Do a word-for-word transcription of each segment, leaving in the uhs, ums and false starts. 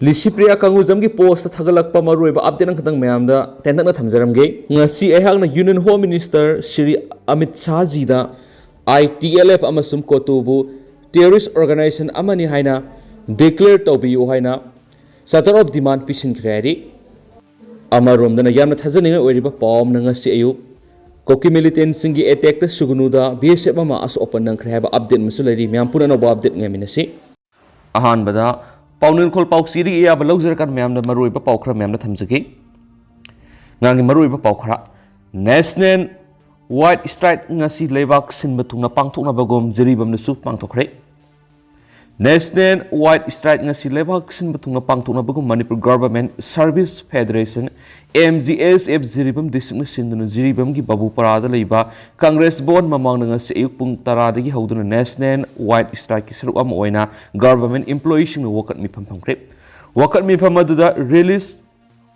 Licypriya ꯀꯪꯒꯨꯖꯝꯒꯤ post ꯊꯥꯒꯠꯂꯛꯄ ꯃꯔꯨꯑꯣꯏꯕ update ꯑꯃꯈꯛꯇꯪ ꯃꯌꯥꯝꯗ ꯇꯦꯟꯇꯛꯅ ꯊꯝꯖꯔꯝꯒꯦ꯫ ꯉꯁꯤ ꯑꯩꯍꯥꯛꯅ union home minister Shri Amit ꯁꯥꯍꯖꯤꯗ ꯑꯥꯏ ꯇꯤ ꯑꯦꯜ ꯑꯦꯐ ꯑꯃꯁꯨꯡ ꯀꯣꯇꯨꯕꯨ ꯇꯦꯔꯣꯔꯤꯁ ꯑꯣꯔꯒꯅꯥꯏꯖꯦꯁꯟ ꯑꯃꯅꯤ ꯍꯥꯏꯅ ꯗꯤꯀ꯭ꯂꯦꯌꯔ ꯇꯧꯕꯤꯌꯨ ꯍꯥꯏꯅ ꯆꯥꯇꯔ ꯑꯣꯐ ꯗꯤꯃꯥꯟ ꯄꯤꯁꯤꯟꯈ꯭ꯔꯦ ꯍꯥꯏꯔꯤ꯫ ꯑꯃꯔꯣꯝꯗꯅ ꯌꯥꯝꯅ ꯊꯥꯖꯅꯤꯡꯉꯥꯏ ꯑꯣꯏꯔꯤꯕ ꯄꯥꯎ ꯑꯃꯅ ꯉꯁꯤ ꯑꯌꯨꯛ ꯀꯨꯀꯤ ꯃꯤꯂꯤꯇꯦꯟꯁꯤꯡꯒꯤ ꯑꯦꯇꯦꯛꯇ ꯁꯨꯒꯅꯨꯗ ꯕꯤ ꯑꯦꯁ ꯑꯦꯐ ꯑꯃ ꯑꯁꯣꯛ ꯑꯄꯟ ꯅꯪꯈ꯭ꯔꯦ ꯍꯥꯏꯕ ꯑꯞꯗꯦꯠ ꯑꯃꯁꯨ ꯂꯩꯔꯤ꯫ ꯃꯌꯥꯝ ꯄꯨꯟꯅ ꯑꯅꯧꯕ ꯑꯞꯗꯦꯠ ꯉꯥꯏꯃꯤꯟꯅꯁꯤ꯫ ꯑꯍꯥꯟꯕꯗ ꯄꯥꯎꯅꯤꯡꯈꯣꯜ ꯄꯥꯎꯆꯦꯗꯒꯤ ꯑꯌꯥꯕ ꯂꯧꯖꯔꯀꯥꯟꯗ ꯃꯌꯥꯝꯗ ꯃꯔꯨꯑꯣꯏꯕ ꯄꯥꯎ ꯈꯔ ꯃꯌꯥꯝꯗ ꯊꯝꯖꯒꯦ꯫ ꯉꯥꯡꯒꯤ ꯃꯔꯨꯑꯣꯏꯕ ꯄꯥꯎ ꯈꯔ꯫ ꯅꯦꯁꯅꯦꯜ ꯋꯥꯏꯠ ꯁ꯭ꯇ꯭ꯔꯥꯏꯛ ꯉꯁꯤ ꯂꯩꯕꯥꯛ ꯁꯤꯟꯕ ꯊꯨꯡꯅ ꯄꯥꯡꯊꯣꯛꯅꯕꯒꯨꯝ ꯖꯤꯔꯤꯕꯥꯝꯗꯁꯨ ꯄꯥꯡꯊꯣꯛꯈ꯭ꯔꯦ꯫ ꯅꯦꯁꯅꯦꯜ ꯋꯥꯏꯠ ꯁ꯭ꯇ꯭ꯔꯥꯏꯛ ꯉꯁꯤ ꯂꯩꯕꯥꯛ ꯁꯤꯟꯕ ꯊꯨꯡꯅ ꯄꯥꯡꯊꯣꯛꯅꯕꯒꯨꯝ Manipur government service federation, M G S F, Jiribam ꯗꯤꯁꯇ꯭ꯔꯤꯛꯅ ꯁꯤꯟꯗꯨꯅ ꯖꯤꯔꯤꯕꯥꯝꯒꯤ ꯕꯥꯕꯨꯄꯥꯔꯥꯗ ꯂꯩꯕ ꯀꯪꯒ꯭ꯔꯦꯁ ꯚꯋꯟ ꯃꯃꯥꯡꯗ ꯉꯁꯤ ꯑꯌꯨꯛ ꯄꯨꯡ ꯇꯔꯥꯗꯒꯤ ꯍꯧꯗꯨꯅ ꯅꯦꯁꯅꯦꯜ ꯋꯥꯏꯠ ꯁ꯭ꯇ꯭ꯔꯥꯏꯛꯀꯤ ꯁꯔꯨꯛ ꯑꯃ ꯑꯣꯏꯅ ꯒꯚꯔꯟꯃꯦꯟꯠ ꯏꯝꯄ꯭ꯂꯣꯌꯤꯁꯤꯡꯅ ꯋꯥꯀꯠ ꯃꯤꯐꯝ ꯐꯝꯈ꯭ꯔꯦ꯫ ꯋꯥꯀꯠ ꯃꯤꯐꯝ ꯑꯗꯨꯗ release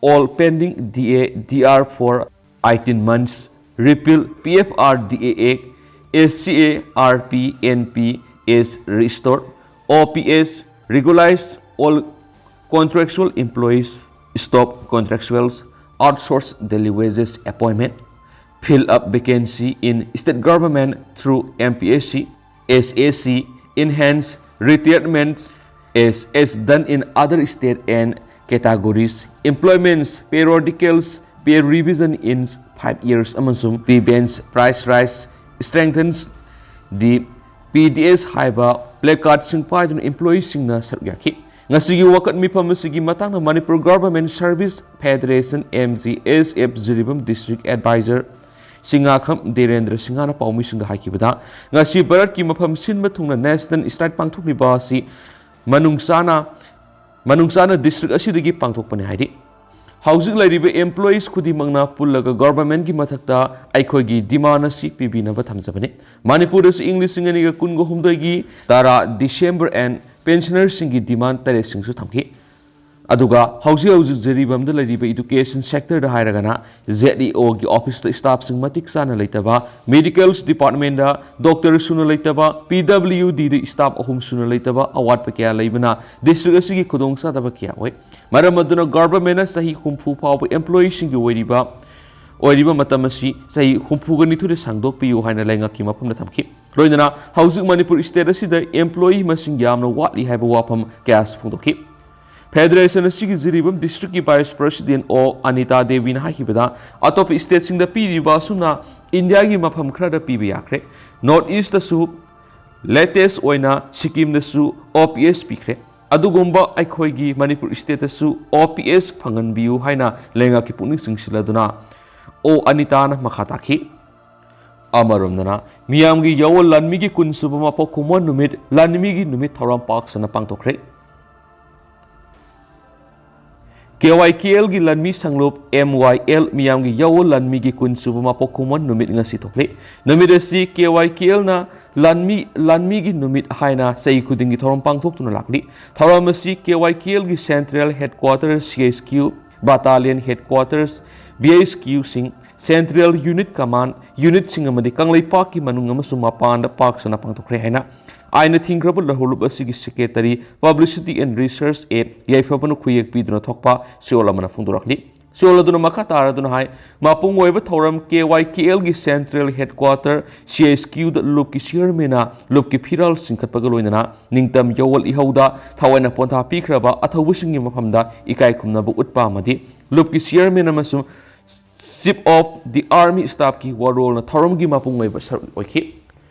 all pending D A D R for eighteen months, repeal P F R D A Act, S C A R P N P S restore, O P S regularize all contractual employees, stop contractuals, outsource daily wages appointment, fill up vacancy in state government through M P S C, S A C, enhance retirements as, as done in other state and categories, employments, periodicals, pay revision in five years ꯑꯃꯁꯨꯡ pay bands price rise, strengthens the P D S ꯍꯥꯏꯕ placardꯁꯤꯡ ꯄꯥꯏꯗꯨꯅ ꯏꯝꯄ꯭ꯂꯣꯌꯤꯁꯤꯡꯅ ꯁꯔꯨꯛ ꯌꯥꯈꯤ꯫ ꯉꯁꯤꯒꯤ ꯋꯥꯀꯠ ꯃꯤꯐꯝ ꯑꯁꯤꯒꯤ ꯃꯇꯥꯡꯗ Manipur government service federation, M G S F, Jiribam district adviser Singngakham Dhirendra ꯁꯤꯡꯍꯅ ꯄꯥꯎꯃꯤꯁꯤꯡꯗ ꯍꯥꯏꯈꯤꯕꯗ, ꯉꯁꯤ ꯚꯥꯔꯠꯀꯤ ꯃꯐꯝ ꯁꯤꯟꯕ ꯊꯨꯡꯅ ꯅꯦꯁꯅꯦꯜ ꯁ꯭ꯇ꯭ꯔꯥꯏꯛ ꯄꯥꯡꯊꯣꯛꯂꯤꯕ ꯑꯁꯤ ꯃꯅꯨꯡ ꯆꯥꯅ, ꯃꯅꯨꯡ ꯆꯥꯅ ꯗꯤꯁꯇ꯭ꯔꯤꯛ ꯑꯁꯤꯗꯒꯤ ꯄꯥꯡꯊꯣꯛꯄꯅꯤ ꯍꯥꯏꯔꯤ꯫ ꯍꯧꯖꯤꯛ ꯂꯩꯔꯤꯕ ꯏꯝꯄ꯭ꯂꯣꯌꯤꯁ ꯈꯨꯗꯤꯡꯃꯛꯅ ꯄꯨꯜꯂꯒ ꯒꯚꯔꯟꯃꯦꯟꯠꯀꯤ ꯃꯊꯛꯇ ꯑꯩꯈꯣꯏꯒꯤ ꯗꯤꯃꯥꯟ ꯑꯁꯤ ꯄꯤꯕꯤꯅꯕ ꯊꯝꯖꯕꯅꯤ꯫ ꯃꯅꯤꯄꯨꯔꯗꯁꯨ ꯏꯪ ꯂꯤꯁꯤꯡ ꯑꯅꯤꯒ ꯀꯨꯟꯒ ꯍꯨꯝꯗꯣꯏꯒꯤ ꯇꯔꯥ ꯗꯤꯁꯦꯝꯕꯔ ꯑꯦꯟ ꯄꯦꯟꯁꯅꯔꯁꯤꯡꯒꯤ ꯗꯤꯃꯥꯟ ꯇꯔꯦꯠꯁꯤꯡꯁꯨ ꯊꯝꯈꯤ꯫ ꯑꯗꯨꯒ ꯍꯧꯖꯤꯛ ꯍꯧꯖꯤꯛ ꯖꯤꯔꯤꯕꯥꯝꯗ ꯂꯩꯔꯤꯕ education sector ꯗ ꯍꯥꯏꯔꯒꯅ, ZEO ꯒꯤ office ꯇ staff ꯁꯤꯡ ꯃꯇꯤꯛ ꯆꯥꯅ ꯂꯩꯇꯕ, medicals department ꯗ doctor ꯁꯨꯅ ꯂꯩꯇꯕ, PWD ꯗ staff ꯑꯍꯨꯝ ꯁꯨꯅ ꯂꯩꯇꯕ, ꯑꯋꯥꯠꯄ ꯀꯌꯥ ꯂꯩꯕꯅ district ꯑꯁꯤꯒꯤ ꯈꯨꯗꯣꯡꯆꯥꯗꯕ ꯀꯌꯥ ꯑꯣꯏ꯫ ꯃꯔꯝ ꯑꯗꯨꯅ government ꯅ ꯆꯍꯤ ꯍꯨꯝꯐꯨ ꯐꯥꯎꯕ employee ꯁꯤꯡꯒꯤ ꯑꯣꯏꯔꯤꯕ, ꯑꯣꯏꯔꯤꯕ ꯃꯇꯝ ꯑꯁꯤ ꯆꯍꯤ ꯍꯨꯝꯐꯨꯒ ꯅꯤꯊꯣꯏꯗ ꯁꯥꯡꯗꯣꯛꯄꯤꯌꯨ ꯍꯥꯏꯅ ꯂꯩꯉꯥꯛꯀꯤ ꯃꯐꯝꯗ ꯊꯝꯈꯤ꯫ ꯂꯣꯏꯅꯅ ꯍꯧꯖꯤꯛ ꯃꯅꯤꯄꯨꯔ state ꯑꯁꯤꯗ employee ꯃꯁꯤꯡ ꯌꯥꯝꯅ ꯋꯥꯠꯂꯤ ꯍꯥꯏꯕ ꯋꯥꯐꯝ ꯀꯌꯥꯁꯨ ꯐꯣꯡꯗꯣꯛꯈꯤ꯫ Federation ꯑꯁꯤꯒꯤ ꯖꯤꯔꯤꯕꯥꯝ district ꯀꯤ vice president ꯑꯣ ꯑꯅꯤꯇꯥ ꯗꯦꯕꯤꯅ ꯍꯥꯏꯈꯤꯕꯗ, ꯑꯇꯣꯞꯄ state ꯁꯤꯡꯗ ꯄꯤꯔꯤꯕ ꯑꯁꯨꯝꯅ ꯏꯟꯗꯤꯌꯥꯒꯤ ꯃꯐꯝ ꯈꯔꯗ ꯄꯤꯕ ꯌꯥꯈ꯭ꯔꯦ꯫ North East ꯇꯁꯨ latest ꯑꯣꯏꯅ ꯁꯤꯛꯀꯤꯝꯗꯁꯨ OPS ꯄꯤꯈ꯭ꯔꯦ꯫ ꯑꯗꯨꯒꯨꯝꯕ ꯑꯩꯈꯣꯏꯒꯤ ꯃꯅꯤꯄꯨꯔ state ꯇꯁꯨ OPS ꯐꯪꯍꯟꯕꯤꯌꯨ ꯍꯥꯏꯅ ꯂꯩꯉꯥꯛꯀꯤ ꯄꯨꯛꯅꯤꯡ ꯆꯤꯡꯁꯤꯜꯂꯗꯨꯅ ꯑꯣ ꯑꯅꯤꯇꯥꯅ ꯃꯈꯥ ꯇꯥꯈꯤ꯫ ꯑꯃꯔꯣꯝꯗꯅ, ꯃꯤꯌꯥꯝꯒꯤ ꯌꯥꯑꯣꯜ ꯂꯥꯟꯃꯤꯒꯤ ꯀꯨꯟꯁꯨꯕ ꯃꯄꯣꯛ ꯀꯨꯝꯑꯣꯟ ꯅꯨꯃꯤꯠ, ꯂꯥꯟꯃꯤꯒꯤ ꯅꯨꯃꯤꯠ ꯊꯧꯔꯝ ꯄꯥꯛ ꯁꯟꯅ ꯄꯥꯡꯊꯣꯛꯈ꯭ꯔꯦ꯫ KYKL ꯒꯤ ꯂꯥꯟꯃꯤ ꯁꯪꯂꯨꯞ MYL ꯃꯤꯌꯥꯝꯒꯤ ꯌꯥꯑꯣꯜ ꯂꯥꯟꯃꯤꯒꯤ ꯀꯨꯟꯁꯨꯕ ꯃꯄꯣꯛ ꯀꯨꯝꯑꯣꯟ ꯅꯨꯃꯤꯠ ꯉꯁꯤ ꯊꯣꯛꯂꯤ꯫ ꯅꯨꯃꯤꯠ ꯑꯁꯤ KYKL ꯅ ꯂꯥꯟꯃꯤ, ꯂꯥꯟꯃꯤꯒꯤ ꯅꯨꯃꯤꯠ ꯍꯥꯏꯅ ꯆꯍꯤ ꯈꯨꯗꯤꯡꯒꯤ ꯊꯧꯔꯝ ꯄꯥꯡꯊꯣꯛꯇꯨꯅ ꯂꯥꯛꯂꯤ꯫ ꯊꯧꯔꯝ ꯑꯁꯤ KYKL ꯒꯤ central headquarters, CHQ, battalion headquarters, BHQ ꯁꯤꯡ, central unit command unit ꯁꯤꯡ ꯑꯃꯗꯤ ꯀꯪꯂꯩꯄꯥꯛꯀꯤ ꯃꯅꯨꯡ ꯑꯃꯁꯨꯡ ꯃꯄꯥꯟꯗ ꯄꯥꯛ ꯁꯟꯅ ꯄꯥꯡꯊꯣꯛꯈ꯭ꯔꯦ ꯍꯥꯏꯅ ꯑꯥꯏꯟꯅ ꯊꯤꯡꯈ꯭ꯔꯕ ꯂꯧꯍꯧꯂꯨꯞ ꯑꯁꯤꯒꯤ secretary, publicity and research ꯑꯦ ꯌꯥꯏꯐꯕꯅ ꯈꯨꯌꯦꯛ ꯄꯤꯗꯨꯅ ꯊꯣꯛꯄ ꯆꯦꯔꯣꯜ ꯑꯃꯅ ꯐꯣꯡꯗꯣꯔꯛꯂꯤ꯫ ꯆꯦꯔꯣꯜ ꯑꯗꯨꯅ ꯃꯈꯥ ꯇꯥꯔꯗꯨꯅ ꯍꯥꯏ, ꯃꯄꯨꯡ ꯑꯣꯏꯕ ꯊꯧꯔꯝ KYKL ꯒꯤ central headquarter, CHQ ꯗ ꯂꯨꯞꯀꯤ chairman ꯅ ꯂꯨꯞꯀꯤ ꯐꯤꯔꯥꯜ ꯆꯤꯡꯈꯠꯄꯒ ꯂꯣꯏꯅꯅ ꯅꯤꯡꯇꯝ ꯌꯥꯑꯣꯜ ꯏꯍꯧꯗ ꯊꯋꯥꯏꯅ ꯄꯣꯟꯊꯥ ꯄꯤꯈ꯭ꯔꯕ ꯑꯊꯧꯕꯁꯤꯡꯒꯤ ꯃꯐꯝꯗ ꯏꯀꯥꯏ ꯈꯨꯝꯅꯕ ꯎꯠꯄ ꯑꯃꯗꯤ ꯂꯨꯞꯀꯤ chairman ꯑꯃꯁꯨꯡ Chief of the Army Staff ꯀꯤ ꯋꯥꯔꯣꯜꯅ ꯊꯧꯔꯝꯒꯤ ꯃꯄꯨꯡ ꯑꯣꯏꯕ ꯁꯔꯨꯛ ꯑꯣꯏꯈꯤ꯫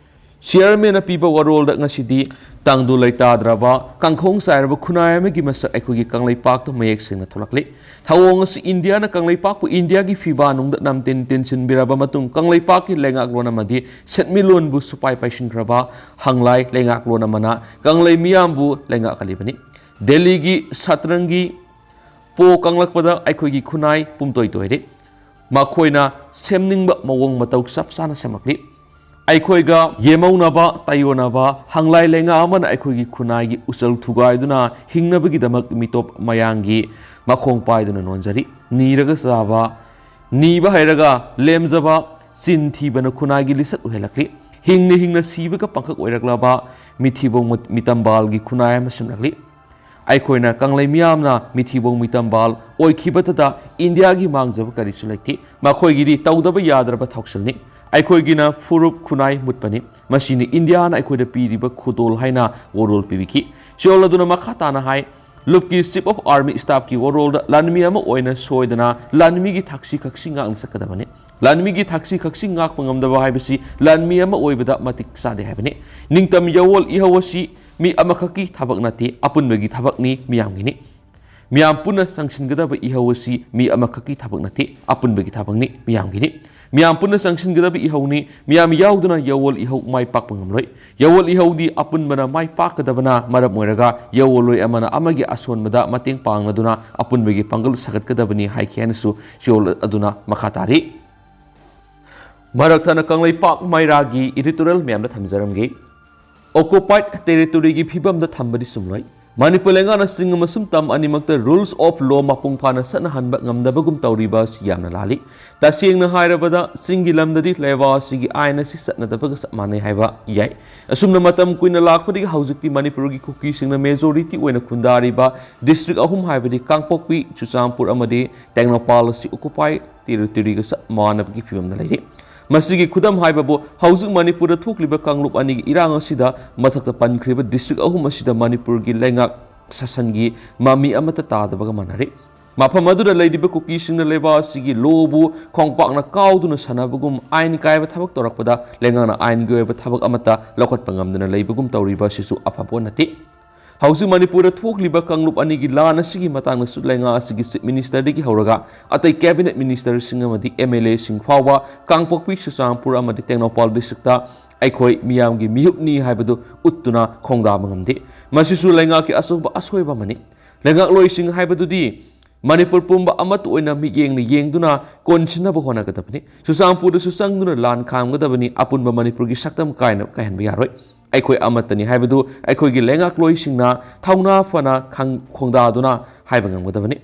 Chairman ꯅ ꯄꯤꯕ ꯋꯥꯔꯣꯜꯗ ꯉꯁꯤꯗꯤ ꯇꯪꯗꯨ ꯂꯩꯇꯥꯗ꯭ꯔꯕ, ꯀꯥꯡꯈꯣꯡ ꯆꯥꯏꯔꯕ ꯈꯨꯟꯅꯥꯏ ꯑꯃꯒꯤ ꯃꯁꯛ ꯑꯩꯈꯣꯏꯒꯤ ꯀꯪꯂꯩꯄꯥꯛꯇ ꯃꯌꯦꯛ ꯁꯦꯡꯅ ꯊꯣꯛꯂꯛꯂꯤ꯫ ꯊꯧꯑꯣꯡ ꯑꯁꯤ ꯏꯟꯗꯤꯌꯥꯅ ꯀꯪꯂꯩꯄꯥꯛꯄꯨ ꯏꯟꯗꯤꯌꯥꯒꯤ ꯐꯤꯕꯥ ꯅꯨꯡꯗ ꯅꯝꯇꯤꯟ ꯇꯤꯟꯁꯤꯟꯕꯤꯔꯕ ꯃꯇꯨꯡ ꯀꯪꯂꯩꯄꯥꯛꯀꯤ ꯂꯩꯉꯥꯛꯂꯣꯟ ꯑꯃꯗꯤ ꯁꯦꯟꯃꯤꯠꯂꯣꯟꯕꯨ ꯁꯨꯄꯥꯏ ꯄꯥꯏꯁꯤꯟꯈ꯭ꯔꯕ ꯍꯪꯂꯥꯏ ꯂꯩꯉꯥꯛꯂꯣꯟ ꯑꯃꯅ ꯀꯪꯂꯩ ꯃꯤꯌꯥꯝꯕꯨ ꯂꯩꯉꯥꯛꯍꯜꯂꯤꯕꯅꯤ꯫ ꯗꯦꯜꯂꯤꯒꯤ ꯁꯇ꯭ꯔꯪꯒꯤ ꯄꯣ ꯀꯪꯂꯛꯄꯗ ꯑꯩꯈꯣꯏꯒꯤ ꯈꯨꯟꯅꯥꯏ ꯄꯨꯝꯇꯣꯏ ꯇꯣꯏꯔꯦ꯫ ꯃꯈꯣꯏꯅ ꯁꯦꯝꯅꯤꯡꯕ ꯃꯑꯣꯡ ꯃꯇꯧ ꯆꯞ ꯆꯥꯅ ꯁꯦꯝꯂꯛꯂꯤ꯫ ꯑꯩꯈꯣꯏꯒ ꯌꯦꯃꯧꯅꯕ, ꯇꯥꯏꯌꯣꯟꯅꯕ ꯍꯪꯂꯥꯏ ꯂꯩꯉꯥꯛ ꯑꯃꯅ ꯑꯩꯈꯣꯏꯒꯤ ꯈꯨꯟꯅꯥꯏꯒꯤ ꯎꯆꯜ ꯊꯨꯒꯥꯏꯗꯨꯅ ꯍꯤꯡꯅꯕꯒꯤꯗꯃꯛ ꯃꯤꯇꯣꯞ ꯃꯌꯥꯡꯒꯤ ꯃꯈꯣꯡ ꯄꯥꯏꯗꯨꯅ ꯅꯣꯟꯖꯔꯤ꯫ ꯅꯤꯔꯒ ꯆꯥꯕ, ꯅꯤꯕ ꯍꯩꯔꯒ ꯂꯦꯝꯖꯕ, ꯆꯤꯟ ꯊꯤꯕꯅ ꯈꯨꯟꯅꯥꯏꯒꯤ ꯂꯤꯆꯠ ꯑꯣꯏꯍꯜꯂꯛꯂꯤ꯫ ꯍꯤꯡꯅ ꯍꯤꯡꯅ ꯁꯤꯕꯒ ꯄꯥꯡꯈꯛ ꯑꯣꯏꯔꯛꯂꯕ ꯃꯤꯊꯤꯕꯣꯡ ꯃꯤꯇꯝꯕꯥꯜꯒꯤ ꯈꯨꯟꯅꯥꯏ ꯑꯃ ꯁꯦꯝꯂꯛꯂꯤ꯫ ꯑꯩꯈꯣꯏꯅ ꯀꯪꯂꯩ ꯃꯤꯌꯥꯝꯅ ꯃꯤꯊꯤꯕꯣꯡ ꯃꯤꯇꯝꯕꯥꯜ ꯑꯣꯏꯈꯤꯕꯇꯗ ꯏꯟꯗꯤꯌꯥꯒꯤ ꯃꯥꯡꯖꯕ ꯀꯔꯤꯁꯨ ꯂꯩꯇꯦ꯫ ꯃꯈꯣꯏꯒꯤꯗꯤ ꯇꯧꯗꯕ ꯌꯥꯗ꯭ꯔꯕ ꯊꯧꯁꯤꯜꯅꯤ꯫ ꯑꯩꯈꯣꯏꯒꯤꯅ ꯐꯨꯔꯨꯞ ꯈꯨꯟꯅꯥꯏ ꯃꯨꯠꯄꯅꯤ꯫ ꯃꯁꯤꯅꯤ ꯏꯟꯗꯤꯌꯥꯅ ꯑꯩꯈꯣꯏꯗ ꯄꯤꯔꯤꯕ ꯈꯨꯗꯣꯜ ꯍꯥꯏꯅ ꯋꯥꯔꯣꯜ ꯄꯤꯕꯤꯈꯤ꯫ ꯁꯤꯑꯣꯜ ꯑꯗꯨꯅ ꯃꯈꯥ ꯇꯥꯅ ꯍꯥꯏ, ꯂꯨꯞꯀꯤ Chief of Army Staff ꯀꯤ ꯋꯥꯔꯣꯜꯗ ꯂꯥꯟꯃꯤ ꯑꯃ ꯑꯣꯏꯅ ꯁꯣꯏꯗꯅ ꯂꯥꯟꯃꯤꯒꯤ ꯊꯛꯁꯤ ꯈꯛꯁꯤ ꯉꯥꯛꯅ ꯆꯠꯀꯗꯕꯅꯤ꯫ ꯂꯥꯟꯃꯤꯒꯤ ꯊꯛꯁꯤ ꯈꯛꯁꯤ ꯉꯥꯛꯄ ꯉꯝꯗꯕ ꯍꯥꯏꯕꯁꯤ ꯂꯥꯟꯃꯤ ꯑꯃ ꯑꯣꯏꯕꯗ ꯃꯇꯤꯛ ꯆꯥꯗꯦ ꯍꯥꯏꯕꯅꯤ꯫ ꯅꯤꯡꯇꯝ ꯌꯥꯋꯣꯜ ꯏꯍꯧ ꯑꯁꯤ ꯃꯤ ꯑꯃꯈꯛꯀꯤ ꯊꯕꯛ ꯅꯠꯇꯦ, ꯑꯄꯨꯟꯕꯒꯤ ꯊꯕꯛꯅꯤ, ꯃꯤꯌꯥꯝꯒꯤꯅꯤ꯫ ꯃꯤꯌꯥꯝ ꯄꯨꯟꯅ ꯆꯪꯁꯤꯟꯒꯗꯕ ꯏꯍꯧ ꯑꯁꯤ ꯃꯤ ꯑꯃꯈꯛꯀꯤ ꯊꯕꯛ ꯅꯠꯇꯦ, ꯑꯄꯨꯟꯕꯒꯤ ꯊꯕꯛꯅꯤ, ꯃꯤꯌꯥꯝꯒꯤꯅꯤ꯫ ꯃꯤꯌꯥꯝ ꯄꯨꯟꯅ ꯆꯪꯁꯤꯟꯒꯗꯕ ꯏꯍꯧꯅꯤ꯫ ꯃꯤꯌꯥꯝ ꯌꯥꯎꯗꯅ ꯌꯥꯋꯣꯜ ꯏꯍꯧ ꯃꯥꯏ ꯄꯥꯛꯄ ꯉꯝꯂꯣꯏ꯫ ꯌꯥꯋꯣꯜ ꯏꯍꯧꯗꯤ ꯑꯄꯨꯟꯕꯅ ꯃꯥꯏ ꯄꯥꯛꯀꯗꯕꯅ ꯃꯔꯝ ꯑꯣꯏꯔꯒ ꯌꯥꯋꯣꯜꯂꯣꯏ ꯑꯃꯅ ꯑꯃꯒꯤ ꯑꯁꯣꯟꯕꯗ ꯃꯇꯦꯡ ꯄꯥꯡꯅꯗꯨꯅ ꯑꯄꯨꯟꯕꯒꯤ ꯄꯥꯡꯒꯜ ꯁꯥꯒꯠꯀꯗꯕꯅꯤ ꯍꯥꯏꯈꯤ ꯍꯥꯏꯅꯁꯨ ꯁꯤꯑꯣꯜ ꯑꯗꯨꯅ ꯃꯈꯥ ꯇꯥꯔꯤ꯫ ꯃꯔꯛ ꯊꯠꯅ ꯀꯪꯂꯩꯄꯥꯛ ꯃꯩꯔꯥꯒꯤ editorial ꯃꯌꯥꯝꯗ ꯊꯝꯖꯔꯝꯒꯦ꯫ Occupied territory ꯒꯤ ꯐꯤꯕꯝꯗ ꯊꯝꯕꯗꯤ ꯆꯨꯝꯂꯣꯏ꯫ ꯃꯅꯤꯄꯨꯔ ꯂꯩꯉꯥꯛꯅ ꯆꯤꯡ ꯑꯃꯁꯨꯡ ꯇꯝ ꯑꯅꯤꯃꯛꯇ rules of law ꯃꯄꯨꯡ ꯐꯥꯅ ꯆꯠꯅꯍꯟꯕ ꯉꯝꯗꯕꯒꯨꯝ ꯇꯧꯔꯤꯕ ꯑꯁꯤ ꯌꯥꯝꯅ ꯂꯥꯜꯂꯤ꯫ ꯇꯁꯦꯡꯅ ꯍꯥꯏꯔꯕꯗ, ꯆꯤꯡꯒꯤ ꯂꯝꯗꯗꯤ ꯂꯩꯕꯥꯛ ꯑꯁꯤꯒꯤ ꯑꯥꯏꯟ ꯑꯁꯤ ꯆꯠꯅꯗꯕꯒ ꯆꯞ ꯃꯥꯟꯅꯩ ꯍꯥꯏꯕ ꯌꯥꯏ꯫ ꯑꯁꯨꯝꯅ ꯃꯇꯝ ꯀꯨꯏꯅ ꯂꯥꯛꯄꯗꯒꯤ ꯍꯧꯖꯤꯛꯇꯤ ꯃꯅꯤꯄꯨꯔꯒꯤ ꯀꯨꯀꯤꯁꯤꯡꯅ majority ꯑꯣꯏꯅ ꯈꯨꯟꯗꯥꯔꯤꯕ district ꯑꯍꯨꯝ, ꯍꯥꯏꯕꯗꯤ ꯀꯥꯡꯄꯣꯛꯄꯤ, ꯆꯨꯔꯆꯥꯟꯄꯨꯔ ꯑꯃꯗꯤ ꯇꯦꯡꯅꯧꯄꯥꯜ ꯑꯁꯤ occupied territory ꯒ ꯆꯞ ꯃꯥꯟꯅꯕꯒꯤ ꯐꯤꯕꯝꯗ ꯂꯩꯔꯤ꯫ ꯃꯁꯤꯒꯤ ꯈꯨꯗꯝ ꯍꯥꯏꯕꯕꯨ, ꯍꯧꯖꯤꯛ ꯃꯅꯤꯄꯨꯔꯗ ꯊꯣꯛꯂꯤꯕ ꯀꯥꯡꯂꯨꯞ ꯑꯅꯤꯒꯤ ꯏꯔꯥꯡ ꯑꯁꯤꯗ ꯃꯊꯛꯇ ꯄꯟꯈ꯭ꯔꯤꯕ district ꯑꯍꯨꯝ ꯑꯁꯤꯗ ꯃꯅꯤꯄꯨꯔꯒꯤ ꯂꯩꯉꯥꯛ ꯁꯥꯁꯟꯒꯤ ꯃꯃꯤ ꯑꯃꯠꯇ ꯇꯥꯗꯕꯒ ꯃꯥꯟꯅꯔꯤ꯫ ꯃꯐꯝ ꯑꯗꯨꯗ ꯂꯩꯔꯤꯕ ꯀꯨꯀꯤꯁꯤꯡꯅ ꯂꯩꯕꯥꯛ ꯑꯁꯤꯒꯤ law ꯕꯨ ꯈꯣꯡꯄꯥꯛꯅ ꯀꯥꯎꯗꯨꯅ ꯁꯥꯟꯅꯕꯒꯨꯝ ꯑꯥꯏꯟ ꯀꯥꯏꯕ ꯊꯕꯛ ꯇꯧꯔꯛꯄꯗ ꯂꯩꯉꯥꯛꯅ ꯑꯥꯏꯟꯒꯤ ꯑꯣꯏꯕ ꯊꯕꯛ ꯑꯃꯠꯇ ꯂꯧꯈꯠꯄ ꯉꯝꯗꯅ ꯂꯩꯕꯒꯨꯝ ꯇꯧꯔꯤꯕ ꯑꯁꯤꯁꯨ ꯑꯐꯕ ꯄꯣꯠ ꯅꯠꯇꯦ꯫ ꯍꯧꯖꯤꯛ ꯃꯅꯤꯄꯨꯔꯗ ꯊꯣꯛꯂꯤꯕ ꯀꯥꯡꯂꯨꯞ ꯑꯅꯤꯒꯤ ꯂꯥꯟ ꯑꯁꯤꯒꯤ ꯃꯇꯥꯡꯗꯁꯨ ꯂꯩꯉꯥꯛ ꯑꯁꯤꯒꯤ Chief Minister ꯗꯒꯤ ꯍꯧꯔꯒ ꯑꯇꯩ Cabinet Minister ꯁꯤꯡ ꯑꯃꯗꯤ M L A ꯁꯤꯡ ꯐꯥꯎꯕ ꯀꯥꯡꯄꯣꯛꯄꯤ, ꯆꯨꯔꯆꯥꯟꯄꯨꯔ ꯑꯃꯗꯤ ꯇꯦꯡꯅꯧꯄꯥꯜ district ꯇ ꯑꯩꯈꯣꯏ ꯃꯤꯌꯥꯝꯒꯤ ꯃꯤꯍꯨꯠꯅꯤ ꯍꯥꯏꯕꯗꯨ ꯎꯠꯇꯨꯅ ꯈꯣꯡꯗꯥꯕ ꯉꯝꯗꯦ꯫ ꯃꯁꯤꯁꯨ ꯂꯩꯉꯥꯛꯀꯤ ꯑꯆꯧꯕ ꯑꯁꯣꯏꯕ ꯑꯃꯅꯤ꯫ ꯂꯩꯉꯥꯛꯂꯣꯏꯁꯤꯡ ꯍꯥꯏꯕꯗꯨꯗꯤ ꯃꯅꯤꯄꯨꯔ ꯄꯨꯝꯕ ꯑꯃꯠꯇ ꯑꯣꯏꯅ ꯃꯤꯠꯌꯦꯡꯅ ꯌꯦꯡꯗꯨꯅ ꯀꯣꯟꯁꯤꯟꯅꯕ ꯍꯣꯠꯅꯒꯗꯕꯅꯤ꯫ ꯆꯨꯔꯆꯥꯟꯄꯨꯔꯗꯁꯨ ꯆꯪꯗꯨꯅ ꯂꯥꯟ ꯈꯥꯝꯒꯗꯕꯅꯤ꯫ ꯑꯄꯨꯟꯕ ꯃꯅꯤꯄꯨꯔꯒꯤ ꯁꯛꯇꯝ ꯀꯥꯏꯅ ꯀꯥꯏꯍꯟꯕ ꯌꯥꯔꯣꯏ꯫ ꯑꯩꯈꯣꯏ ꯑꯃꯠꯇꯅꯤ ꯍꯥꯏꯕꯗꯨ ꯑꯩꯈꯣꯏꯒꯤ ꯂꯩꯉꯥꯛꯂꯣꯏꯁꯤꯡꯅ ꯊꯧꯅꯥ ꯐꯅ ꯈꯪ-, ꯈꯣꯡꯗꯥꯗꯨꯅ ꯍꯥꯏꯕ ꯉꯝꯒꯗꯕꯅꯤ꯫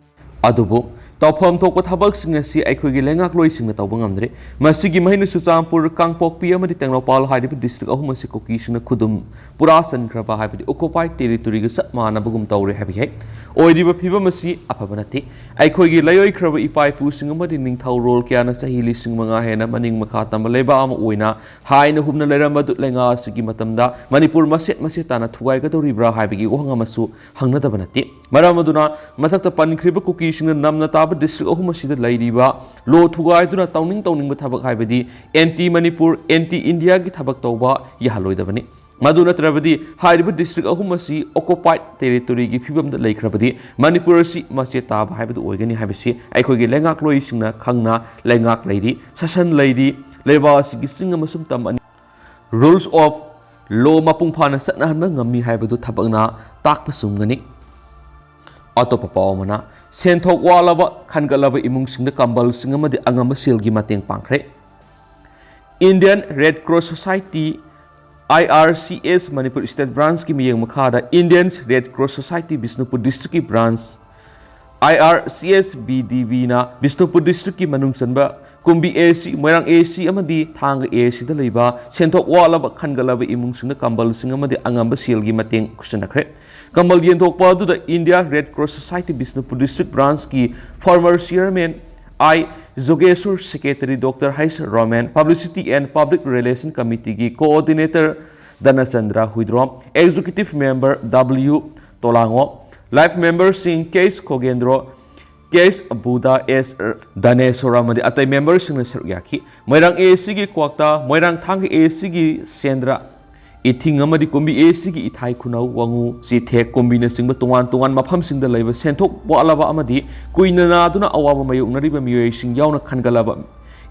ꯑꯗꯨꯕꯨ ꯇꯧꯐꯝ ꯊꯣꯛꯄ ꯊꯕꯛꯁꯤꯡ ꯑꯁꯤ ꯑꯩꯈꯣꯏꯒꯤ ꯂꯩꯉꯥꯛꯂꯣꯏꯁꯤꯡꯅ ꯇꯧꯕ ꯉꯝꯗ꯭ꯔꯤ꯫ ꯃꯁꯤꯒꯤ ꯃꯍꯩꯅ ꯆꯨꯔꯆꯥꯟꯄꯨꯔ, ꯀꯥꯡꯄꯣꯛꯄꯤ ꯑꯃꯗꯤ ꯇꯦꯡꯅꯧꯄꯥꯜ ꯍꯥꯏꯔꯤꯕ ꯗꯤꯁꯇ꯭ꯔꯤꯛ ꯑꯍꯨꯝ ꯑꯁꯤ ꯀꯨꯀꯤꯁꯤꯡꯅ ꯈꯨꯗꯨꯝ ꯄꯨꯔꯥ ꯆꯟꯈ꯭ꯔꯕ ꯍꯥꯏꯕꯗꯤ ꯑꯣꯀꯨꯄꯥꯏꯗ ꯇꯦꯔꯤꯇꯣꯔꯤꯒ ꯆꯞ ꯃꯥꯟꯅꯕꯒꯨꯝ ꯇꯧꯔꯦ ꯍꯥꯏꯕ ꯌꯥꯏ꯫ ꯑꯣꯏꯔꯤꯕ ꯐꯤꯕꯝ ꯑꯁꯤ ꯑꯐꯕ ꯅꯠꯇꯦ꯫ ꯑꯩꯈꯣꯏꯒꯤ ꯂꯩꯑꯣꯏꯈ꯭ꯔꯕ ꯏꯄꯥ ꯏꯄꯨꯁꯤꯡ ꯑꯃꯗꯤ ꯅꯤꯡꯊꯧꯔꯣꯜ ꯀꯌꯥꯅ ꯆꯍꯤ ꯂꯤꯁꯤꯡ ꯃꯉꯥ ꯍꯦꯟꯅ ꯃꯅꯤꯡ ꯃꯈꯥ ꯇꯝꯕ ꯂꯩꯕꯥꯛ ꯑꯃ ꯑꯣꯏꯅ ꯍꯥꯏꯅ ꯍꯨꯝꯅ ꯂꯩꯔꯝꯕ ꯑꯗꯨ ꯂꯩꯉꯥꯛ ꯑꯁꯤꯒꯤ ꯃꯇꯝꯗ ꯃꯅꯤꯄꯨꯔ ꯃꯆꯦꯠ ꯃꯆꯦꯠ ꯇꯥꯅ ꯊꯨꯒꯥꯏꯒꯗꯧꯔꯤꯕ꯭ꯔꯥ ꯍꯥꯏꯕꯒꯤ ꯋꯥꯍꯪ ꯑꯃꯁꯨ ꯍꯪꯅꯗꯕ ꯅꯠꯇꯦ꯫ ꯃꯔꯝ ꯑꯗꯨꯅ ꯃꯊꯛꯇ ꯄꯟꯈ꯭ꯔꯤꯕ ꯀꯨꯀꯤꯁꯤꯡꯅ ꯅꯝꯅ ꯇꯥꯕ ꯗꯤꯁꯇ꯭ꯔꯤꯛ ꯑꯍꯨꯝ ꯑꯁꯤꯗ ꯂꯩꯔꯤꯕ ꯂꯣ ꯊꯨꯒꯥꯏꯗꯨꯅ ꯇꯧꯅꯤꯡ ꯇꯧꯅꯤꯡꯕ ꯊꯕꯛ ꯍꯥꯏꯕꯗꯤ ꯑꯦꯟꯇꯤ ꯃꯅꯤꯄꯨꯔ, ꯑꯦꯟꯇꯤ ꯏꯟꯗꯤꯌꯥꯒꯤ ꯊꯕꯛ ꯇꯧꯕ ꯌꯥꯍꯜꯂꯣꯏꯗꯕꯅꯤ꯫ ꯃꯗꯨ ꯅꯠꯇ꯭ꯔꯕꯗꯤ ꯍꯥꯏꯔꯤꯕ ꯗꯤꯁꯇ꯭ꯔꯤꯛ ꯑꯍꯨꯝ ꯑꯁꯤ ꯑꯣꯀꯨꯄꯥꯏꯗ ꯇꯦꯔꯤꯇꯣꯔꯤꯒꯤ ꯐꯤꯕꯝꯗ ꯂꯩꯈ꯭ꯔꯕꯗꯤ ꯃꯅꯤꯄꯨꯔ ꯑꯁꯤ ꯃꯆꯦꯠ ꯇꯥꯕ ꯍꯥꯏꯕꯗꯨ ꯑꯣꯏꯒꯅꯤ ꯍꯥꯏꯕꯁꯤ ꯑꯩꯈꯣꯏꯒꯤ ꯂꯩꯉꯥꯛꯂꯣꯏꯁꯤꯡꯅ ꯈꯪꯅ ꯂꯩꯉꯥꯛ ꯂꯩꯔꯤ, ꯁꯥꯁꯟ ꯂꯩꯔꯤ꯫ ꯂꯩꯕꯥꯛ ꯑꯁꯤꯒꯤ ꯆꯤꯡ ꯑꯃꯁꯨꯡ ꯇꯝ ꯑꯅꯤ rules of law ꯃꯄꯨꯡ ꯐꯥꯅ ꯆꯠꯅꯍꯟꯕ ꯉꯝꯃꯤ ꯍꯥꯏꯕꯗꯨ ꯊꯕꯛꯅ ꯇꯥꯛꯄ ꯆꯨꯝꯒꯅꯤ꯫ ꯑꯇꯣꯞꯄ ꯄꯥꯎ ꯑꯃꯅ, ꯁꯦꯟꯊꯣꯛ ꯋꯥꯠꯂꯕ ꯈꯟꯒꯠꯂꯕ ꯏꯃꯨꯡꯁꯤꯡꯗ ꯀꯝꯕꯜꯁꯤꯡ ꯑꯃꯗꯤ ꯑꯉꯝꯕ ꯁꯦꯜꯒꯤ ꯃꯇꯦꯡ ꯄꯥꯡꯈ꯭ꯔꯦ꯫ Indian Red Cross Society, I R C S, Manipur state ꯕ꯭ꯔꯥꯟꯁꯀꯤ ꯃꯤꯠꯌꯦꯡ ꯃꯈꯥꯗ Indian Red Cross Society Bishnupur ꯗꯤꯁꯇ꯭ꯔꯤꯛꯀꯤ branch, I R C S B D Bꯅ ꯕꯤꯁꯅꯨꯄꯨꯔ ꯗꯤꯁꯇ꯭ꯔꯤꯛꯀꯤ ꯃꯅꯨꯡ ꯆꯟꯕ ꯀꯨꯝꯕꯤ A C, Moirang A C ꯑꯃꯗꯤ ꯊꯥꯡꯒ A Cꯗ ꯂꯩꯕ ꯁꯦꯟꯊꯣꯛ ꯋꯥꯠꯂꯕ ꯈꯟꯒꯠꯂꯕ ꯏꯃꯨꯡꯁꯤꯡꯗ ꯀꯝꯕꯜꯁꯤꯡ ꯑꯃꯗꯤ ꯑꯉꯝꯕ ꯁꯦꯜꯒꯤ ꯃꯇꯦꯡ ꯈꯨꯠꯁꯤꯟꯅꯈ꯭ꯔꯦ꯫ ꯀꯝꯕꯜ ꯌꯦꯟꯊꯣꯛꯄ ꯑꯗꯨꯗ India Red Cross Society Bishnupur district ꯕ꯭ꯔꯥꯟꯁꯀꯤ former chairman I Jogeshor, secretary Doctor H Romen, publicity and public relation committeeꯒꯤ coordinator Dhanachandra Huidrom, executive member W Tolango, life memberꯁꯤꯡ K H Khogendro, K H Budha, S Dhaneshor ꯑꯃꯗꯤ ꯑꯇꯩ memberꯁꯤꯡꯅ ꯁꯔꯨꯛ ꯌꯥꯈꯤ꯫ ꯃꯣꯏꯔꯥꯡ A Cꯒꯤ ꯀ꯭ꯋꯥꯛꯇꯥ, ꯃꯣꯏꯔꯥꯡ ꯊꯥꯡꯒ A Cꯒꯤ ꯁꯦꯟꯗ꯭ꯔ, ꯏꯊꯤꯡ ꯑꯃꯗꯤ ꯀꯨꯝꯕꯤ A Cꯒꯤ ꯏꯊꯥꯏ ꯈꯨꯅꯧ, ꯋꯥꯉꯨ, ꯆꯤꯊꯦꯛ, ꯀꯨꯝꯕꯤꯅꯆꯤꯡꯕ ꯇꯣꯉꯥꯟ ꯇꯣꯉꯥꯟ ꯃꯐꯝꯁꯤꯡꯗ ꯂꯩꯕ ꯁꯦꯟꯊꯣꯛ ꯋꯥꯠꯂꯕ ꯑꯃꯗꯤ ꯀꯨꯏꯅ ꯅꯥꯗꯨꯅ ꯑꯋꯥꯕ ꯃꯥꯌꯣꯛꯅꯔꯤꯕ ꯃꯤꯑꯣꯏꯁꯤꯡ ꯌꯥꯎꯅ ꯈꯟꯒꯠꯂꯕ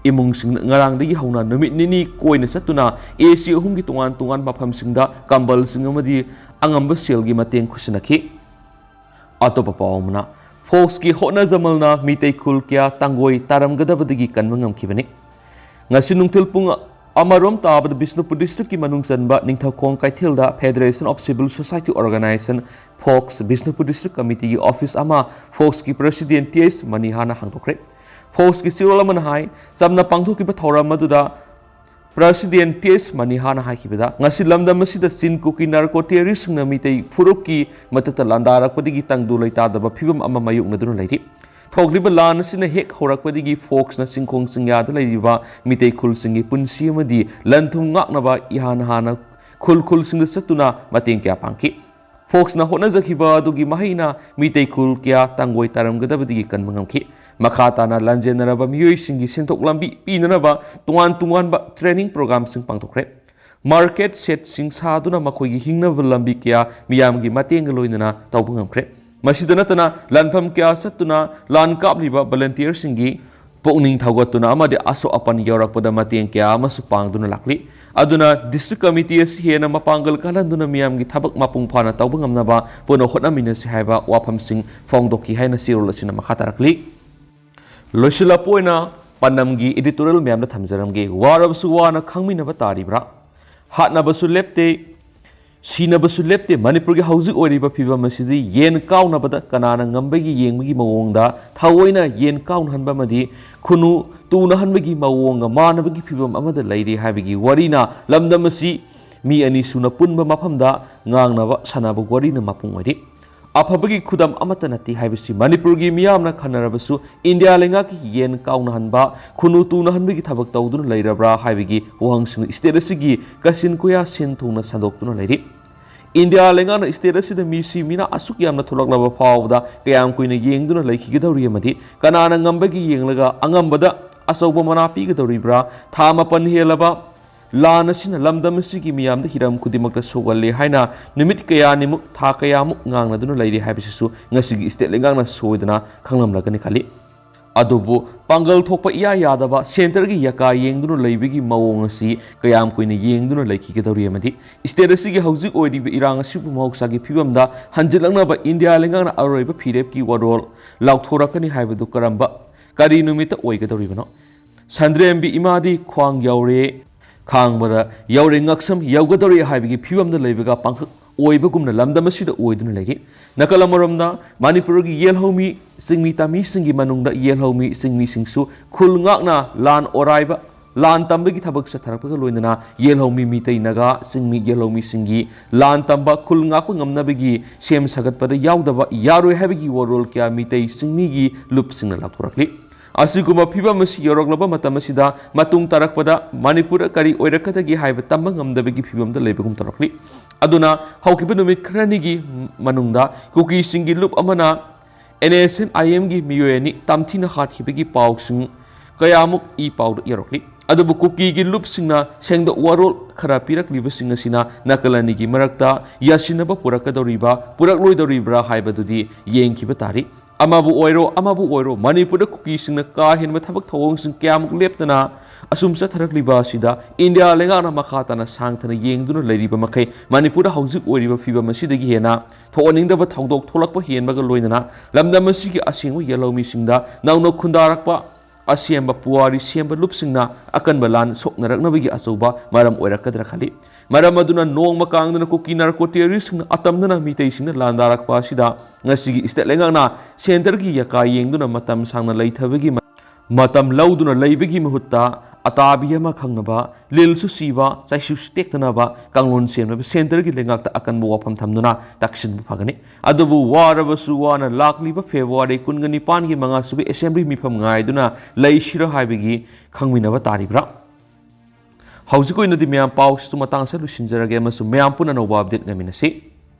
ꯏꯃꯨꯡꯁꯤꯡꯅ ꯉꯔꯥꯡꯗꯒꯤ ꯍꯧꯅ ꯅꯨꯃꯤꯠ ꯅꯤꯅꯤ ꯀꯣꯏꯅ ꯆꯠꯇꯨꯅ A C ꯑꯍꯨꯝꯒꯤ ꯇꯣꯉꯥꯟ ꯇꯣꯉꯥꯟꯕ ꯃꯐꯝꯁꯤꯡꯗ ꯀꯝꯕꯜꯁꯤꯡ ꯑꯃꯗꯤ ꯑꯉꯝꯕ ꯁꯦꯜꯒꯤ ꯃꯇꯦꯡ ꯈꯨꯠꯁꯤꯟꯅꯈꯤ꯫ ꯑꯇꯣꯞꯄ ꯄꯥꯎ ꯑꯃꯅ, ꯐꯣꯛꯁꯀꯤ ꯍꯣꯠꯅꯖꯃꯜꯅ ꯃꯤꯇꯩ ꯈꯨꯜ ꯀꯌꯥ ꯇꯥꯡꯒꯣꯏ ꯇꯥꯔꯝꯒꯗꯕꯗꯒꯤ ꯀꯟꯕ ꯉꯝꯈꯤꯕꯅꯤ꯫ ꯉꯁꯤ ꯅꯨꯡꯊꯤꯜ ꯄꯨꯡ ꯑꯃꯔꯣꯝ ꯇꯥꯕꯗ ꯕꯤꯁꯅꯨꯄꯨꯔ ꯗꯤꯁꯇ꯭ꯔꯤꯛꯀꯤ ꯃꯅꯨꯡ ꯆꯟꯕ ꯅꯤꯡꯊꯧꯈꯣꯡ ꯀꯩꯊꯦꯜꯗ Federation of Civil Society Organization, FOCS, Bishnupur district ꯀꯃꯤꯇꯤꯒꯤ ꯑꯣꯐꯤꯁ ꯑꯃ ꯐꯣꯛꯁꯀꯤ ꯄ꯭ꯔꯦꯁꯤꯗꯦꯟ ꯇꯤ ꯑꯩꯆ ꯃꯅꯤꯍꯥꯅ ꯍꯥꯡꯗꯣꯛꯈ꯭ꯔꯦ꯫ ꯐꯣꯛꯁꯀꯤ ꯆꯦꯔꯣꯜ ꯑꯃꯅ ꯍꯥꯏ, ꯆꯝꯅ ꯄꯥꯡꯊꯣꯛꯈꯤꯕ ꯊꯧꯔꯝ ꯑꯗꯨꯗ ꯄ꯭ꯔꯦꯁꯤꯗꯦꯟ ꯇꯤ ꯑꯩꯆ ꯃꯅꯤꯍꯥꯅ ꯍꯥꯏꯈꯤꯕꯗ, ꯉꯁꯤ ꯂꯝꯗꯝ ꯑꯁꯤꯗ ꯆꯤꯟ ꯀꯨꯀꯤ ꯅꯥꯔꯀꯣ ꯇꯦꯔꯣꯔꯤꯁ꯭ꯠꯁꯤꯡꯅ ꯃꯤꯇꯩ ꯐꯨꯔꯨꯞꯀꯤ ꯃꯊꯛꯇ ꯂꯥꯟꯗꯥꯔꯛꯄꯗꯒꯤ ꯇꯪꯗꯨ ꯂꯩꯇꯥꯗꯕ ꯐꯤꯕꯝ ꯑꯃ ꯃꯥꯌꯣꯛꯅꯗꯨꯅ ꯂꯩꯔꯤ꯫ ꯊꯣꯛꯂꯤꯕ ꯂꯥꯟ ꯑꯁꯤꯅ ꯍꯦꯛ ꯍꯧꯔꯛꯄꯗꯒꯤ ꯐꯣꯛꯁꯅ ꯆꯤꯡꯈꯣꯡ ꯆꯤꯡꯌꯥꯗ ꯂꯩꯔꯤꯕ ꯃꯤꯇꯩ ꯈꯨꯜꯁꯤꯡꯒꯤ ꯄꯨꯟꯁꯤ ꯑꯃꯗꯤ ꯂꯟ ꯊꯨꯝ ꯉꯥꯛꯅꯕ ꯏꯍꯥꯟ ꯍꯥꯟꯅ ꯈꯨꯜ ꯈꯨꯜꯁꯤꯡꯗ ꯆꯠꯇꯨꯅ ꯃꯇꯦꯡ ꯀꯌꯥ ꯄꯥꯡꯈꯤ꯫ ꯐꯣꯛꯁꯅ ꯍꯣꯠꯅꯖꯈꯤꯕ ꯑꯗꯨꯒꯤ ꯃꯍꯩꯅ ꯃꯤꯇꯩ ꯈꯨꯜ ꯀꯌꯥ ꯇꯥꯡꯒꯣꯏ ꯇꯥꯔꯝꯒꯗꯕꯗꯒꯤ ꯀꯟꯕ ꯉꯝꯈꯤ꯫ ꯃꯈꯥ ꯇꯥꯅ ꯂꯥꯟꯖꯦꯟꯅꯔꯕ ꯃꯤꯑꯣꯏꯁꯤꯡꯒꯤ ꯁꯦꯟꯊꯣꯛ ꯂꯝꯕꯤ ꯄꯤꯅꯅꯕ ꯇꯣꯉꯥꯟ ꯇꯣꯉꯥꯟꯕ ꯇ꯭ꯔꯦꯅꯤꯡ ꯄ꯭ꯔꯣꯒ꯭ꯔꯥꯝꯁꯤꯡ ꯄꯥꯡꯊꯣꯛꯈ꯭ꯔꯦ꯫ ꯃꯥꯔꯀꯦꯠ ꯁꯦꯠꯁꯤꯡ ꯁꯥꯗꯨꯅ ꯃꯈꯣꯏꯒꯤ ꯍꯤꯡꯅꯕ ꯂꯝꯕꯤ ꯀꯌꯥ ꯃꯤꯌꯥꯝꯒꯤ ꯃꯇꯦꯡꯒ ꯂꯣꯏꯅꯅ ꯇꯧꯕ ꯉꯝꯈ꯭ꯔꯦ꯫ ꯃꯁꯤꯗ ꯅꯠꯇꯅ ꯂꯥꯟꯐꯝ ꯀꯌꯥ ꯆꯠꯇꯨꯅ ꯂꯥꯟ ꯀꯥꯞꯂꯤꯕ ꯚꯣꯂꯨꯟꯇꯤꯌꯔꯁꯤꯡꯒꯤ ꯄꯨꯛꯅꯤꯡ ꯊꯧꯒꯠꯇꯨꯅ ꯑꯃꯗꯤ ꯑꯁꯣꯛ ꯑꯄꯟ ꯌꯥꯎꯔꯛꯄꯗ ꯃꯇꯦꯡ ꯀꯌꯥ ꯑꯃꯁꯨ ꯄꯥꯡꯗꯨꯅ ꯂꯥꯛꯂꯤ꯫ ꯑꯗꯨꯅ ꯗꯤꯁꯇ꯭ꯔꯤꯛ ꯀꯃꯤꯇꯤ ꯑꯁꯤ ꯍꯦꯟꯅ ꯃꯄꯥꯡꯒꯜ ꯀꯜꯍꯟꯗꯨꯅ ꯃꯤꯌꯥꯝꯒꯤ ꯊꯕꯛ ꯃꯄꯨꯡ ꯐꯥꯅ ꯇꯧꯕ ꯉꯝꯅꯕ ꯄꯨꯟꯅ ꯍꯣꯠꯅꯃꯤꯟꯅꯁꯤ ꯍꯥꯏꯕ ꯋꯥꯐꯝꯁꯤꯡ ꯐꯣꯡꯗꯣꯛꯈꯤ ꯍꯥꯏꯅ ꯆꯦꯔꯣꯜ ꯑꯁꯤꯅ ꯃꯈꯥ ꯇꯥꯔꯛꯂꯤ꯫ ꯂꯣꯏꯁꯤꯜꯂꯛꯄ ꯑꯣꯏꯅ ꯄꯥꯟꯗꯝꯒꯤ ꯏꯗꯤꯇꯣꯔꯤꯌꯦꯜ ꯃꯌꯥꯝꯗ ꯊꯝꯖꯔꯝꯒꯦ꯫ ꯋꯥꯔꯕꯁꯨ ꯋꯥꯅ ꯈꯪꯃꯤꯟꯅꯕ ꯇꯥꯔꯤꯕ꯭ꯔꯥ? ꯍꯥꯠꯅꯕꯁꯨ ꯂꯦꯞꯇꯦ, ꯁꯤꯅꯕꯁꯨ ꯂꯦꯞꯇꯦ꯫ ꯃꯅꯤꯄꯨꯔꯒꯤ ꯍꯧꯖꯤꯛ ꯑꯣꯏꯔꯤꯕ ꯐꯤꯕꯝ ꯑꯁꯤꯗꯤ ꯌꯦꯟ ꯀꯥꯎꯅꯕꯗ ꯀꯅꯥꯅ ꯉꯝꯕꯒꯦ ꯌꯦꯡꯕꯒꯤ ꯃꯑꯣꯡꯗ ꯊꯑꯣꯏꯅ ꯌꯦꯟ ꯀꯥꯎꯅꯍꯟꯕ ꯑꯃꯗꯤ ꯈꯨꯅꯨ ꯇꯨꯅꯍꯟꯕꯒꯤ ꯃꯑꯣꯡꯒ ꯃꯥꯟꯅꯕꯒꯤ ꯐꯤꯕꯝ ꯑꯃꯗ ꯂꯩꯔꯤ ꯍꯥꯏꯕꯒꯤ ꯋꯥꯔꯤꯅ ꯂꯝꯗꯝ ꯑꯁꯤ ꯃꯤ ꯑꯅꯤ ꯁꯨꯅ ꯄꯨꯟꯕ ꯃꯐꯝꯗ ꯉꯥꯡꯅꯕ ꯁꯥꯟꯅꯕ ꯋꯥꯔꯤꯅ ꯃꯄꯨꯡ ꯑꯣꯏꯔꯤ꯫ ꯑꯐꯕꯒꯤ ꯈꯨꯗꯝ ꯑꯃꯠꯇ ꯅꯠꯇꯦ ꯍꯥꯏꯕꯁꯤ ꯃꯅꯤꯄꯨꯔꯒꯤ ꯃꯤꯌꯥꯝꯅ ꯈꯟꯅꯔꯕꯁꯨ ꯏꯟꯗꯤꯌꯥ ꯂꯩꯉꯥꯛꯀꯤ ꯌꯦꯟ ꯀꯥꯎꯅꯍꯟꯕ, ꯈꯨꯅꯨ ꯇꯨꯅꯍꯟꯕꯒꯤ ꯊꯕꯛ ꯇꯧꯗꯨꯅ ꯂꯩꯔꯕ꯭ꯔꯥ ꯍꯥꯏꯕꯒꯤ ꯋꯥꯍꯪꯁꯤꯡ ꯁ꯭ꯇꯦꯠ ꯑꯁꯤꯒꯤ ꯀꯥꯆꯤꯟ ꯀꯣꯌꯥ ꯁꯦꯟ ꯊꯨꯡꯅ ꯁꯟꯗꯣꯛꯇꯨꯅ ꯂꯩꯔꯤ꯫ ꯏꯟꯗꯤꯌꯥ ꯂꯩꯉꯥꯛꯅ ꯁ꯭ꯇꯦꯠ ꯑꯁꯤꯗ ꯃꯤꯁꯤ ꯃꯤꯅꯥ ꯑꯁꯨꯛ ꯌꯥꯝꯅ ꯊꯣꯛꯂꯛꯂꯕ ꯐꯥꯎꯕꯗ ꯀꯌꯥꯝ ꯀꯨꯏꯅ ꯌꯦꯡꯗꯨꯅ ꯂꯩꯈꯤꯒꯗꯧꯔꯤ ꯑꯃꯗꯤ ꯀꯅꯥꯅ ꯉꯝꯕꯒꯤ ꯌꯦꯡꯂꯒ ꯑꯉꯝꯕꯗ ꯑꯆꯧꯕ ꯃꯅꯥ ꯄꯤꯒꯗꯧꯔꯤꯕ꯭ꯔꯥ? ꯊꯥ ꯃꯥꯄꯟ ꯍꯦꯜꯂꯕ ꯂꯥꯟ ꯑꯁꯤꯅ ꯂꯝꯗꯝ ꯑꯁꯤꯒꯤ ꯃꯤꯌꯥꯝꯗ ꯍꯤꯔꯝ ꯈꯨꯗꯤꯡꯃꯛꯇ ꯁꯣꯛꯍꯜꯂꯦ ꯍꯥꯏꯅ ꯅꯨꯃꯤꯠ ꯀꯌꯥꯅꯤꯃꯨꯛ, ꯊꯥ ꯀꯌꯥꯃꯨꯛ ꯉꯥꯡꯅꯗꯨꯅ ꯂꯩꯔꯦ ꯍꯥꯏꯕꯁꯤꯁꯨ ꯉꯁꯤꯒꯤ ꯁ꯭ꯇꯦꯠ ꯂꯩꯉꯥꯛꯅ ꯁꯣꯏꯗꯅ ꯈꯪꯂꯝꯂꯒꯅꯤ ꯈꯜꯂꯤ꯫ ꯑꯗꯨꯕꯨ ꯄꯥꯡꯒꯜ ꯊꯣꯛꯄ ꯏꯌꯥ ꯌꯥꯗꯕ ꯁꯦꯟꯇꯔꯒꯤ ꯌꯥꯀꯥ ꯌꯦꯡꯗꯨꯅ ꯂꯩꯕꯒꯤ ꯃꯑꯣꯡ ꯑꯁꯤ ꯀꯌꯥꯝ ꯀꯨꯏꯅ ꯌꯦꯡꯗꯨꯅ ꯂꯩꯈꯤꯒꯗꯧꯔꯤ ꯑꯃꯗꯤ ꯁ꯭ꯇꯦꯠ ꯑꯁꯤꯒꯤ ꯍꯧꯖꯤꯛ ꯑꯣꯏꯔꯤꯕ ꯏꯔꯥꯡ ꯑꯁꯤꯕꯨ ꯃꯍꯧꯁꯥꯒꯤ ꯐꯤꯕꯝꯗ ꯍꯟꯖꯤꯜꯂꯛꯅꯕ ꯏꯟꯗꯤꯌꯥ ꯂꯩꯉꯥꯛꯅ ꯑꯔꯣꯏꯕ ꯐꯤꯔꯦꯞꯀꯤ ꯋꯥꯔꯣꯜ ꯂꯥꯎꯊꯣꯔꯛꯀꯅꯤ ꯍꯥꯏꯕꯗꯨ ꯀꯔꯝꯕ ꯀꯔꯤ ꯅꯨꯃꯤꯠꯇ ꯑꯣꯏꯒꯗꯧꯔꯤꯕꯅꯣ? ꯁꯟꯗ꯭ꯔꯦꯝꯕꯤ ꯏꯃꯥꯗꯤ ꯈ꯭ꯋꯥꯡ ꯌꯧꯔꯦ꯫ ꯈꯥꯡꯕꯗ ꯌꯧꯔꯦ, ꯉꯛꯁꯝ ꯌꯧꯒꯗꯧꯔꯦ ꯍꯥꯏꯕꯒꯤ ꯐꯤꯕꯝꯗ ꯂꯩꯕꯒ ꯄꯥꯡꯈꯛ ꯑꯣꯏꯕꯒꯨꯝꯅ ꯂꯝꯗꯝ ꯑꯁꯤꯗ ꯑꯣꯏꯗꯨꯅ ꯂꯩꯔꯤ꯫ ꯅꯥꯀꯜ ꯑꯃꯔꯣꯝꯗ ꯃꯅꯤꯄꯨꯔꯒꯤ ꯌꯦꯜꯍꯧꯃꯤ ꯆꯤꯡꯃꯤ ꯇꯝꯃꯤꯁꯤꯡꯒꯤ ꯃꯅꯨꯡꯗ ꯌꯦꯜꯍꯧꯃꯤ ꯆꯤꯡꯃꯤꯁꯤꯡꯁꯨ ꯈꯨꯜ ꯉꯥꯛꯅ ꯂꯥꯟ ꯑꯣꯔꯥꯏꯕ, ꯂꯥꯟ ꯇꯝꯕꯒꯤ ꯊꯕꯛ ꯆꯠꯊꯔꯛꯄꯒ ꯂꯣꯏꯅꯅ ꯌꯦꯜꯍꯧꯃꯤ ꯃꯤꯇꯩ ꯅꯥꯒꯥ ꯆꯤꯡꯃꯤ ꯌꯦꯜꯍꯧꯃꯤꯁꯤꯡꯒꯤ ꯂꯥꯟ ꯇꯝꯕ ꯈꯨꯜ ꯉꯥꯛꯄ ꯉꯝꯅꯕꯒꯤ ꯁꯦꯝ ꯁꯥꯒꯠꯄꯗ ꯌꯥꯎꯗꯕ ꯌꯥꯔꯣꯏ ꯍꯥꯏꯕꯒꯤ ꯋꯥꯔꯣꯜ ꯀꯌꯥ ꯃꯤꯇꯩ ꯆꯤꯡꯃꯤꯒꯤ ꯂꯨꯞꯁꯤꯡꯅ ꯂꯥꯎꯊꯣꯔꯛꯂꯤ꯫ ꯑꯁꯤꯒꯨꯝꯕ ꯐꯤꯕꯝ ꯑꯁꯤ ꯌꯧꯔꯛꯂꯕ ꯃꯇꯝ ꯑꯁꯤꯗ ꯃꯇꯨꯡ ꯇꯥꯔꯛꯄꯗ ꯃꯅꯤꯄꯨꯔꯗ ꯀꯔꯤ ꯑꯣꯏꯔꯛꯀꯗꯒꯦ ꯍꯥꯏꯕ ꯇꯝꯕ ꯉꯝꯗꯕꯒꯤ ꯐꯤꯕꯝꯗ ꯂꯩꯕꯒꯨꯝ ꯇꯧꯔꯛꯂꯤ꯫ ꯑꯗꯨꯅ ꯍꯧꯈꯤꯕ ꯅꯨꯃꯤꯠ ꯈꯔꯅꯤꯒꯤ ꯃꯅꯨꯡꯗ ꯀꯨꯀꯤꯁꯤꯡꯒꯤ ꯂꯨꯞ ꯑꯃꯅ NSCN-IM-ꯒꯤ ꯃꯤꯑꯣꯏ ꯑꯅꯤ ꯇꯝꯊꯤꯅ ꯍꯥꯠꯈꯤꯕꯒꯤ ꯄꯥꯎꯁꯤꯡ ꯀꯌꯥꯃꯨꯛ ꯏ ꯄꯥꯎꯗ ꯌꯧꯔꯛꯂꯤ꯫ ꯑꯗꯨꯕꯨ ꯀꯨꯀꯤꯒꯤ ꯂꯨꯞꯁꯤꯡꯅ ꯁꯦꯡꯗꯣꯛ ꯋꯥꯔꯣꯜ ꯈꯔ ꯄꯤꯔꯛꯂꯤꯕꯁꯤꯡ ꯑꯁꯤꯅ ꯅꯥꯀꯜ ꯑꯅꯤꯒꯤ ꯃꯔꯛꯇ ꯌꯥꯁꯤꯟꯅꯕ ꯄꯨꯔꯛꯀꯗꯧꯔꯤꯕ, ꯄꯨꯔꯛꯂꯣꯏꯗꯧꯔꯤꯕ꯭ꯔꯥ ꯍꯥꯏꯕꯗꯨꯗꯤ ꯌꯦꯡꯈꯤꯕ ꯇꯥꯔꯤ꯫ ꯑꯃꯕꯨ ꯑꯣꯏꯔꯣ, ꯑꯃꯕꯨ ꯑꯣꯏꯔꯣ, ꯃꯅꯤꯄꯨꯔꯗ ꯀꯨꯀꯤꯁꯤꯡꯅ ꯀꯥ ꯍꯦꯟꯕ ꯊꯕꯛ ꯊꯧꯑꯣꯡꯁꯤꯡ ꯀꯌꯥꯃꯨꯛ ꯂꯦꯞꯇꯅ ꯑꯁꯨꯝ ꯆꯠꯊꯔꯛꯂꯤꯕ ꯑꯁꯤꯗ ꯏꯟꯗꯤꯌꯥ ꯂꯩꯉꯥꯛꯅ ꯃꯈꯥ ꯇꯥꯅ ꯁꯥꯡꯊꯅ ꯌꯦꯡꯗꯨꯅ ꯂꯩꯔꯤꯕ ꯃꯈꯩ ꯃꯅꯤꯄꯨꯔꯗ ꯍꯧꯖꯤꯛ ꯑꯣꯏꯔꯤꯕ ꯐꯤꯕꯝ ꯑꯁꯤꯗꯒꯤ ꯍꯦꯟꯅ ꯊꯣꯛꯍꯟꯅꯤꯡꯗꯕ ꯊꯧꯗꯣꯛ ꯊꯣꯛꯂꯛꯄ ꯍꯦꯟꯕꯒ ꯂꯣꯏꯅꯅ ꯂꯝꯗꯝ ꯑꯁꯤꯒꯤ ꯑꯁꯦꯡꯕ ꯌꯦꯜꯍꯧꯃꯤꯁꯤꯡꯗ ꯅꯧꯅ ꯈꯨꯟꯗꯥꯔꯛꯄ ꯑꯁꯦꯡꯕ ꯄꯨꯋꯥꯔꯤ ꯁꯦꯝꯕ ꯂꯨꯞꯁꯤꯡꯅ ꯑꯀꯟꯕ ꯂꯥꯟ ꯁꯣꯛꯅꯔꯛꯅꯕꯒꯤ ꯑꯆꯧꯕ ꯃꯔꯝ ꯑꯣꯏꯔꯛꯀꯗ꯭ꯔꯥ ꯈꯜꯂꯤ꯫ ꯃꯔꯝ ꯑꯗꯨꯅ ꯅꯣꯡꯃ ꯀꯥꯡꯗꯅ ꯀꯨꯀꯤ ꯅꯥꯔꯀꯣ ꯇꯦꯔꯣꯔꯤꯁꯁꯤꯡꯅ ꯑꯇꯝꯅꯅ ꯃꯤꯇꯩꯁꯤꯡꯅ ꯂꯥꯟꯗꯥꯔꯛꯄ ꯑꯁꯤꯗ ꯉꯁꯤꯒꯤ ꯁ꯭ꯇꯦꯠ ꯂꯩꯉꯥꯛꯅ ꯁꯦꯟꯇꯔꯒꯤ ꯌꯥꯀꯥ ꯌꯦꯡꯗꯨꯅ ꯃꯇꯝ ꯁꯥꯡꯅ ꯂꯩꯊꯕꯒꯤ ꯃ-, ꯃꯇꯝ ꯂꯧꯗꯨꯅ ꯂꯩꯕꯒꯤ ꯃꯍꯨꯠꯇ ꯑꯇꯥꯕꯤ ꯑꯃ ꯈꯪꯅꯕ, ꯂꯤꯜꯁꯨ ꯁꯤꯕ, ꯆꯩꯁꯨ ꯇꯦꯛꯇꯅꯕ ꯀꯥꯡꯂꯣꯟ ꯁꯦꯝꯅꯕ ꯁꯦꯟꯇꯔꯒꯤ ꯂꯩꯉꯥꯛꯇ ꯑꯀꯟꯕ ꯋꯥꯐꯝ ꯊꯝꯗꯨꯅ ꯇꯛꯁꯤꯟꯕ ꯐꯒꯅꯤ꯫ ꯑꯗꯨꯕꯨ ꯋꯥꯔꯕꯁꯨ ꯋꯥꯅ ꯂꯥꯛꯂꯤꯕ ꯐꯦꯕ꯭ꯔꯨꯋꯥꯔꯤ ꯀꯨꯟꯒ ꯅꯤꯄꯥꯟꯒꯤ ꯃꯉꯥꯁꯨꯕ ꯑꯦꯁꯦꯝꯕ꯭ꯂꯤ ꯃꯤꯐꯝ ꯉꯥꯏꯗꯨꯅ ꯂꯩꯁꯤꯔ ꯍꯥꯏꯕꯒꯤ ꯈꯪꯃꯤꯟꯅꯕ ꯇꯥꯔꯤꯕ꯭ꯔꯥ? ꯍꯧꯖꯤꯛ ꯑꯣꯏꯅꯗꯤ ꯃꯌꯥꯝ ꯄꯥꯎꯁꯤꯁꯨ ꯃꯇꯥꯡ ꯑꯁꯤꯗ ꯂꯣꯏꯁꯤꯟꯖꯔꯒꯦ ꯑꯃꯁꯨꯡ ꯃꯌꯥꯝ ꯄꯨꯟꯅ ꯑꯅꯧꯕ ꯑꯞꯗꯦꯠ ꯉꯥꯏꯃꯤꯟꯅꯁꯤ꯫